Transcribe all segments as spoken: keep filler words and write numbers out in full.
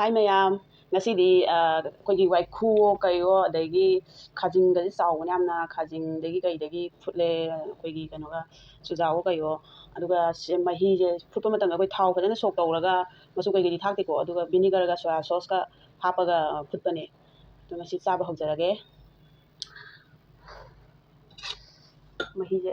ꯍꯥꯏ ꯃꯌꯥꯝ, ꯉꯁꯤꯗꯤ, ꯑ, ꯑꯩꯈꯣꯏꯒꯤ ꯋꯥꯏꯈꯨꯋꯣ ꯀꯩꯋꯣ, ꯑꯗꯒꯤ ꯈꯥꯖꯤꯡꯒꯁꯦ ꯆꯥꯎꯕꯅꯦ ꯌꯥꯝꯅ, ꯈꯥꯖꯤꯡꯗꯒꯤ ꯀꯩꯗꯒꯤ ꯐꯨꯠꯂꯦ, ꯑꯩꯈꯣꯏꯒꯤ ꯀꯩꯅꯣꯒ, ꯆꯨꯖꯥꯛꯋꯣ ꯀꯩꯋꯣ꯫ ꯑꯗꯨꯒ ꯁꯤ ꯃꯍꯤꯁꯦ ꯐꯨꯠꯄ ꯃꯇꯝꯗ ꯑꯩꯈꯣꯏ ꯊꯥꯎ ꯐꯖꯅ ꯁꯣꯛ ꯇꯧꯔꯒ, ꯃꯆꯨ ꯀꯩꯀꯩꯗꯤ ꯊꯥꯛꯇꯦꯀꯣ, ꯑꯗꯨꯒ vinegar ꯒ soya sauce ꯀ ꯍꯥꯞꯄꯒ, ꯑ, ꯐꯨꯠꯄꯅꯦ꯫ ꯑꯗꯣ ꯉꯁꯤ ꯆꯥꯕ ꯍꯧꯖꯔꯒꯦ꯫ ꯃꯍꯤꯁꯦ꯫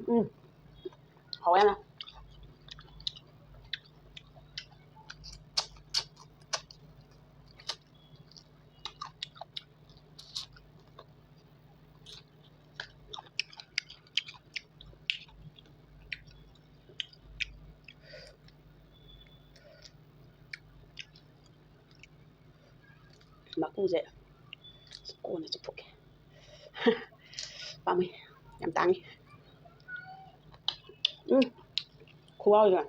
ꯎꯝ꯫ ꯍꯥꯎꯋꯦ ꯌꯥꯝꯅ꯫ ꯃꯀꯨꯁꯦ ꯀꯣꯟꯅ ꯆꯨꯞꯊꯣꯛꯀꯦ꯫ ꯄꯥꯝꯃꯨꯏ꯫ ꯌꯥꯝ ꯇꯥꯡꯉꯤ꯫ ꯎꯝ꯫ ꯈꯨꯍꯥꯎꯁꯦ꯫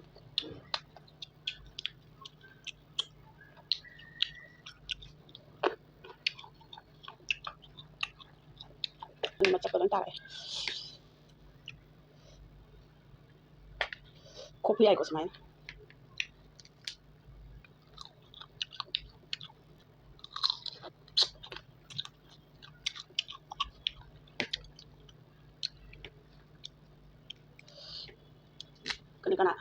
ꯃꯆꯠꯄ ꯂꯣꯏ ꯇꯥꯔꯛꯑꯦ꯫ ꯈꯣꯛꯄ ꯌꯥꯏꯀꯣ ꯁꯨꯃꯥꯏꯅ꯫ ꯀꯅꯥ ꯀꯅꯥ꯫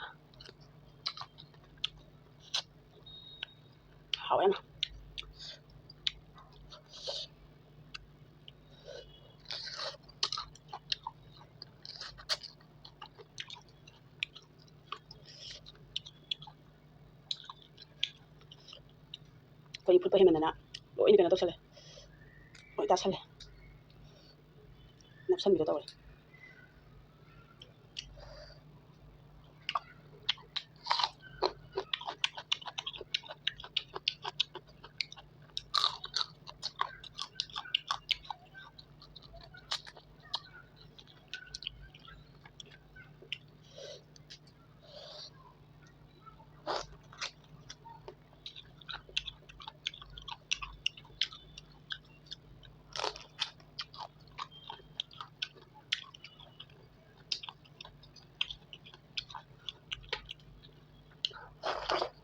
ꯍꯥꯎꯋꯦ ꯌꯥꯝꯅ꯫ ꯑꯩꯈꯣꯏ ꯐꯨꯠꯄ ꯍꯦꯟꯃꯟꯗꯅ ꯂꯣꯏꯅ ꯀꯩꯅꯣ ꯇꯧꯁꯜꯂꯦ, ꯂꯣꯏ ꯇꯥꯁꯜꯂꯦ, ꯅꯞꯁꯟꯕꯤꯗꯣ ꯇꯧꯔꯦ꯫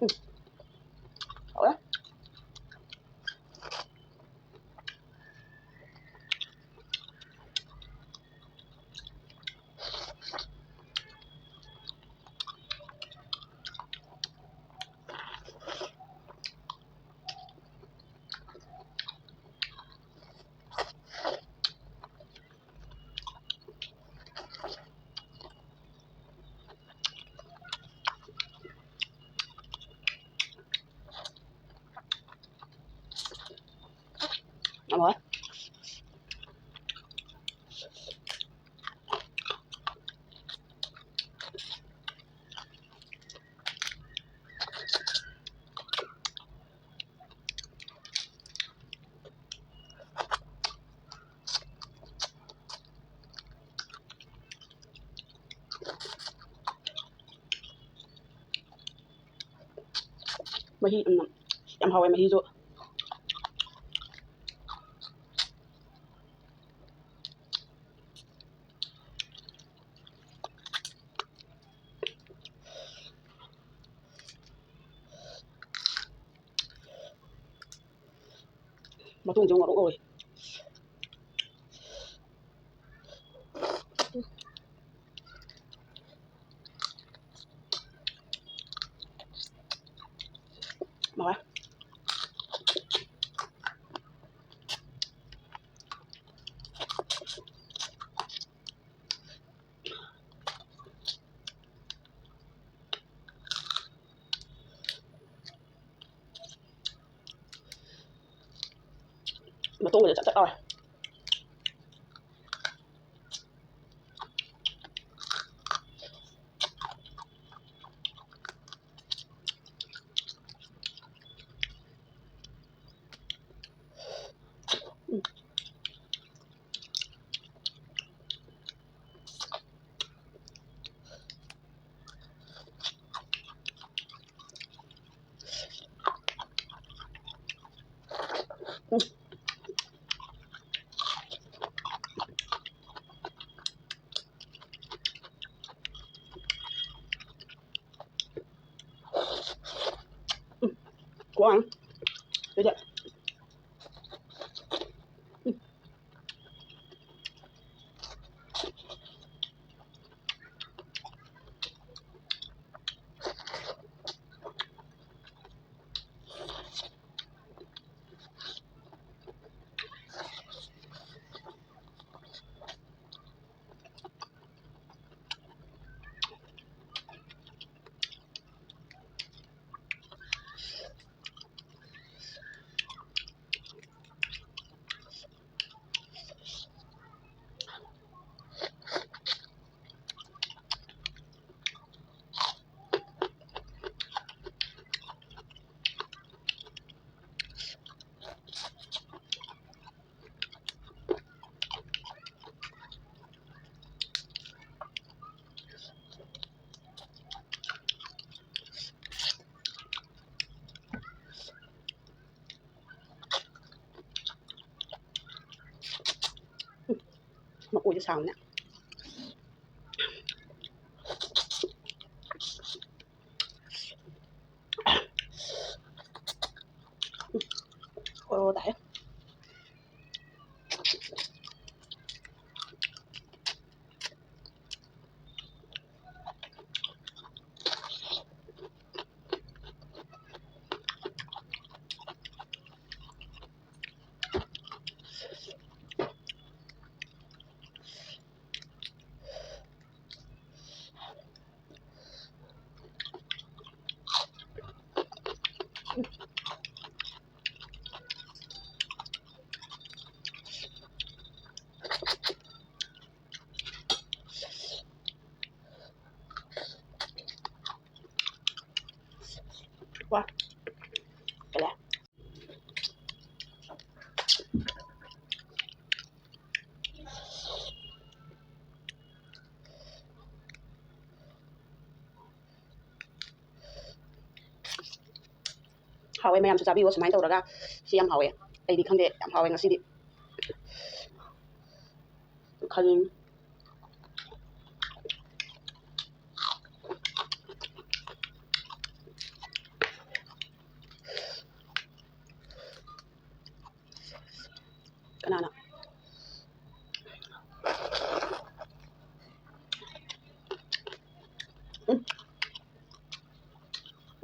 ꯎꯝ꯫ ꯍꯥꯎꯔꯦ꯫ ꯌꯥꯝ ꯍꯥꯎꯋꯦ꯫ ꯃꯍꯤ, ꯎꯝ, ꯌꯥꯝ ꯍꯥꯎꯋꯦ ꯃꯍꯤꯁꯨ꯫ ꯃꯇꯣꯡꯁꯦ ꯉꯧꯔꯣꯛ ꯉꯧꯋꯦ꯫ ꯍꯥꯎꯋꯦ꯫ ꯃꯇꯣꯡꯒꯗꯤ ꯆꯞ ꯆꯞ ꯂꯥꯎꯔꯦ꯫ ꯎꯝ꯫ ꯎꯝ꯫ ꯀꯣ꯫ ꯑꯗꯨꯗꯤ ꯃꯀꯨꯁꯦ ꯁꯥꯡꯕꯅꯦ꯫ ꯑꯣ, ꯇꯥꯏ꯫ ꯋꯥ꯫ ꯀꯔꯤ? ꯍꯥꯎꯋꯦ, ꯃꯌꯥꯝꯁꯨ ꯆꯥꯕꯤꯌꯨ ꯁꯨꯃꯥꯏꯅ ꯇꯧꯔꯒ꯫ ꯁꯤ ꯌꯥꯝ ꯍꯥꯎꯋꯦ꯫ ꯑꯩꯗꯤ ꯈꯪꯗꯦ, ꯌꯥꯝ ꯍꯥꯎꯋꯦ ꯉꯁꯤꯗꯤ꯫ ꯈꯜꯂꯤꯅꯤ꯫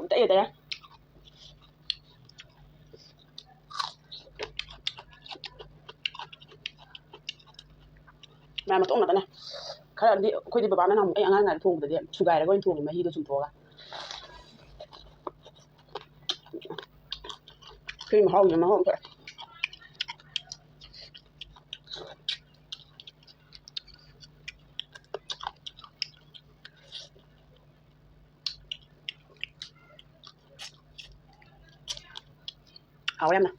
ꯇꯩꯔꯦ, ꯇꯩꯔꯦ꯫ ꯃꯌꯥꯝ ꯃꯇꯣꯡ ꯉꯥꯛꯇꯅꯦ꯫ ꯈꯔꯗꯤ ꯑꯩꯈꯣꯏꯗꯤ ꯕꯕꯥꯅ ꯅꯍꯥꯟꯃꯨꯛ ꯑꯩ ꯑꯉꯥꯡ ꯑꯣꯏꯔꯤꯉꯩꯗ ꯊꯣꯡꯕꯗꯗꯤ ꯁꯨꯒꯥꯏꯔꯒ ꯑꯣꯏꯅ ꯊꯣꯡꯉꯦ, ꯃꯍꯤꯗꯣ ꯆꯨꯝꯊꯣꯛꯑꯒ꯫ ꯁꯤ ꯃꯍꯥꯎꯁꯤꯅ ꯃꯍꯥꯎ ꯑꯃ ꯊꯣꯛꯑꯦ꯫ ꯍꯥꯎꯋꯦ ꯌꯥꯝꯅ꯫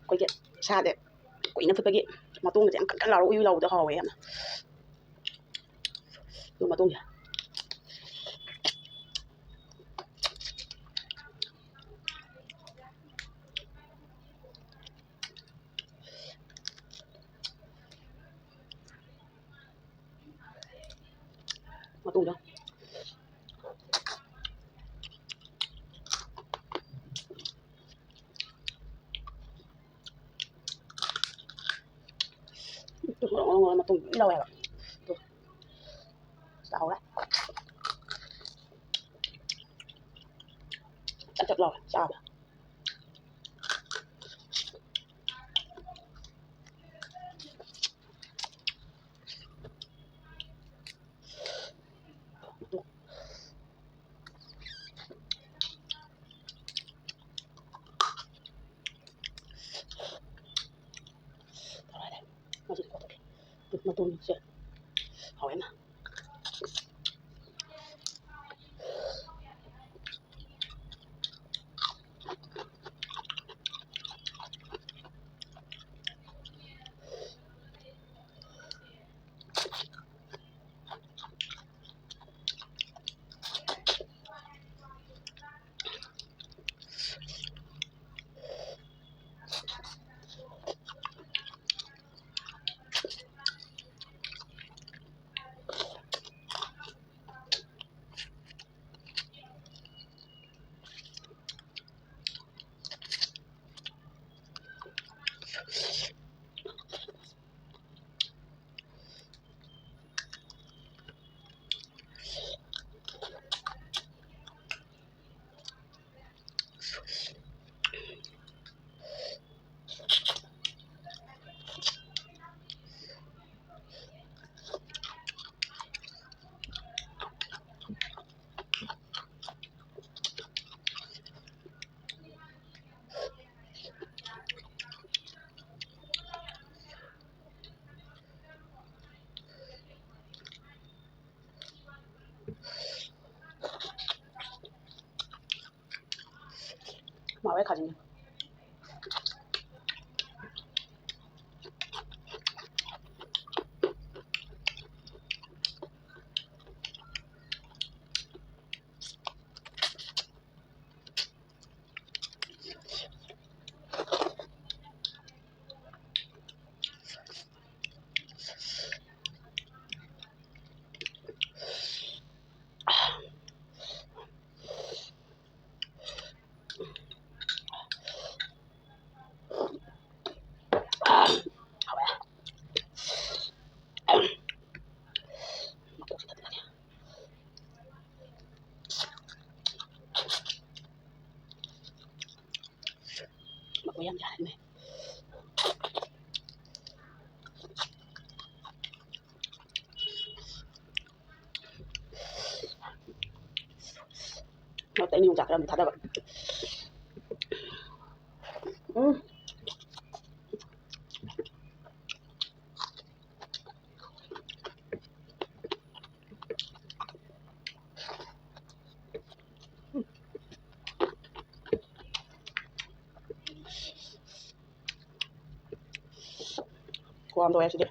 ꯑꯩꯈꯣꯏꯒꯤ ꯁꯥꯁꯦ ꯀꯨꯏꯅ ꯐꯨꯠꯄꯒꯤ ꯃꯇꯣꯡꯒꯁꯦ ꯌꯥꯝ ꯀꯟ ꯀꯟ ꯂꯥꯎꯔꯒ ꯎꯏ ꯎꯏ ꯂꯥꯎꯕꯗꯣ ꯍꯥꯎꯋꯦ ꯌꯥꯝꯅ꯫ ꯑꯗꯨ ꯃꯇꯣꯡꯁꯦ꯫ ꯃꯇꯨꯡꯗ ꯃꯇꯨꯡ ꯂꯣꯏ ꯂꯧꯋꯦꯕ꯫ ꯇꯨ꯫ ꯆꯥꯎꯔꯦ꯫ ꯆꯛ ꯆꯛ ꯂꯥꯎꯔꯦ ꯆꯥꯕ꯫ ꯃꯇꯣꯟꯁꯦ ꯍꯥꯎꯋꯦꯅ꯫ ꯍꯥꯎꯋꯦ ꯈꯥꯖꯤꯡꯁꯦ꯫ ꯃꯀꯨ ꯌꯥꯝ ꯌꯥꯛꯑꯦ꯫ ꯃꯔꯛꯇ ꯑꯩꯅ ꯌꯣꯡꯆꯥꯛ ꯈꯔ ꯑꯃꯨꯛ ꯊꯥꯗꯕ꯫ ꯎꯝ꯫ ꯈꯨꯍꯥꯎ ꯑꯃ ꯇꯧꯋꯦ ꯁꯤꯗꯤ꯫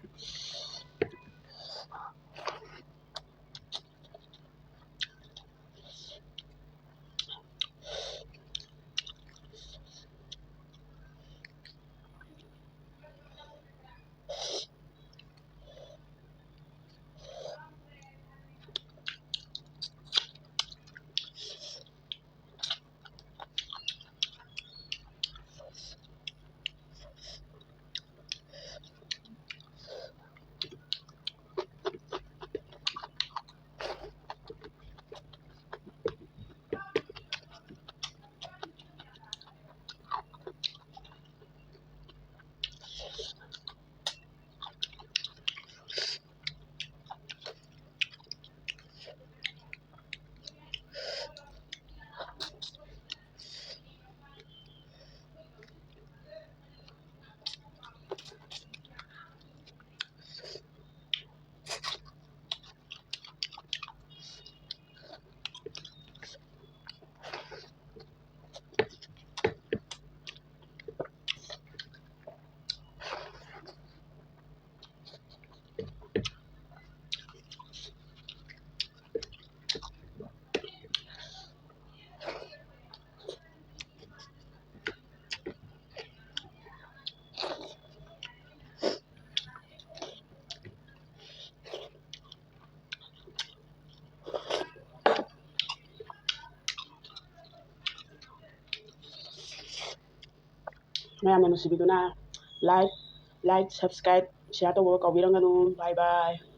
ꯃꯌꯥꯝꯅ ꯅꯨꯡꯁꯤꯕꯤꯗꯨꯅ like, like, subscribe, share ꯇꯧꯕ ꯀꯥꯎꯕꯤꯔꯝꯒꯅꯨ꯫ Bye bye.